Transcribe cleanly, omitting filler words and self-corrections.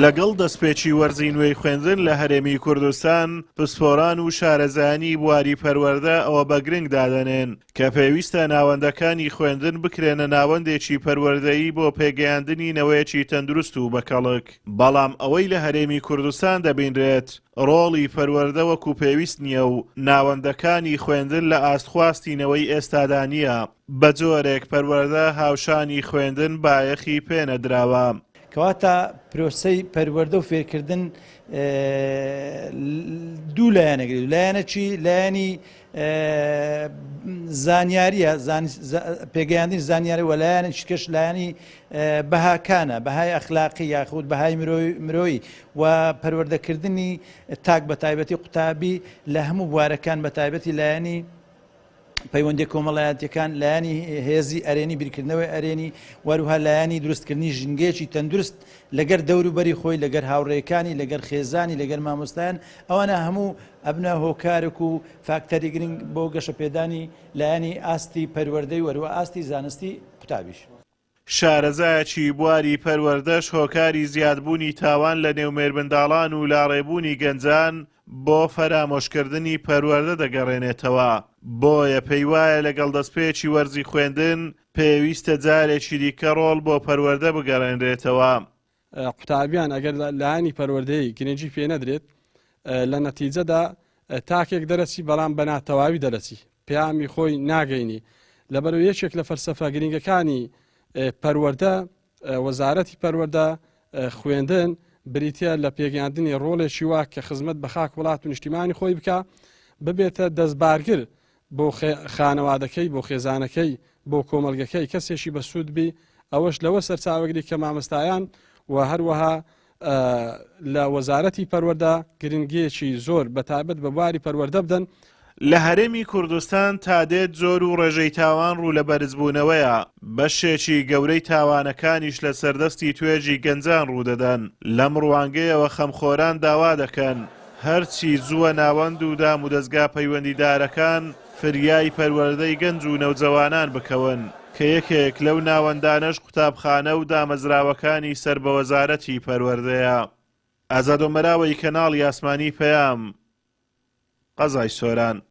لەگەڵ دەستپێکی وەرزی نوێی خوێندن لە هەرێمی کوردستان، پسپۆران و شارەزایانی بواری پەروەردە ئەوە بە گرنگ دادەنێن کە پێویستە ناوەندەکانی خوێندن بکرێنە ناوەندێکی پەروەردەیی بۆ پێگەیاندنی نەوەیەکی تەندروست و بەکەڵک، بەڵام ئەوەی لە هەرێمی کوردستان دەبینرێت ڕۆڵی پەروەردە وەکو پێویست نییە و ناوەندەکانی خوێندن لە ئاست خواستی نەوەی ئێستادا نییە، بەجۆرێک پەروەردە هاوشانی خوێندن بایەخی پێنەدراوە. کەواتە پرۆسەی پەروەردە و فێرکردن دوو لایەنەگرێت لایەنەکی لایەنی زانیاریە پێگەیاندنی زانیاری و لایەنێکی کەش لایەنی بەهاکانە بەهای ئەخلاقی یاخود بەهای مرۆیی و پەروەردەکردنی تاک بە تایبەتی قوتابی لە هەموو بوارەکان بە تایبەتی لایەنی پەیوەندیە کۆمەڵایەتیەکان، لایەنی هێزی ئەرێنی، بیرکردنەوەی ئەرێنی، وەروها لایەنی دروستکردنی ژینگەیەکی تەندروست لەگەر دەوروبەری خۆی، لەگەر هاوڕێکانی، لەگەر خێزانی، لەگەر مامۆستایان، ئەوانە هەموو ئەبنە هۆکارێک و فاکتەری گرنگ بۆ گەشەپێدانی لایەنی ئاستی پەروەردەی وەروە ئاستی زانستی قوتابیش. شارەزایەکی بواری پەروەردەش هۆکاری زیادبوونی تاوان لە نێو مێرمنداڵان و لاڕێبوونی گەنجان بۆ فەرامۆشکردنی پەروەردە دەگەڕێنێتەوە، بۆیە پێیوایە لەگەڵ دەستپێکی وەرزی خوێندن پێویستە جارێکی دیکە ڕۆڵ بۆ پەروەردە بگەڕێنرێتەوە. قوتابیان ئەگەر لایەنی پەروەردەیی گرنگی پێ نەدرێت لە نەتیجەدا تاکێک دەرەچی بەڵام بە ناتەواوی دەرەچی پەیامی خۆی ناگەینی لەبەرو یەکێک لە فەلسەفە گرنگەکانی پەروەردە وەزارەتی پەروەردە خوێندن بریتە لە پێگەاندنی ڕۆڵێکی وا کە خزمەت بە خاک وڵات و نیشتیمانی خۆی بکە ببێتە دەستبارگر بۆ خانەوادەکەی، بۆ خێزانەکەی، بۆ کۆمەڵگەکەی کەسێکی بەسوود بی، ئەوەش لەوە سەرچاوەگری کە مامۆستایان و هەروەها لە وەزارەتی پەروەردە گرنگیەکی زۆر بە تایبەت بە بواری پەروەردە بدەن. لە هەرێمی کوردستان تا دێت جۆر و ڕێژەی تاوان ڕوو لە بەرزبوونەوەیە، بەشێکی گەورەی تاوانەکانیش لە سەردەستی توێژی گەنجان ڕوودەدەن، لەم ڕوانگەیەوە خەمخۆران داوا دەکەن، هەرچی زووە ناوەند و دامودەزگا پەیوەندیدارەکان فریای پەروەردەی گەنج و نەوجەوانان بکەون، کە یەکێک لەو ناوەندانەش قوتابخانە و دامەزراوەکانی سەر بە وەزارەتی پەروەردەیە. ئازاد ئۆمەراوەی کەناڵی ئاسمانی پەیام، قەزای سۆران.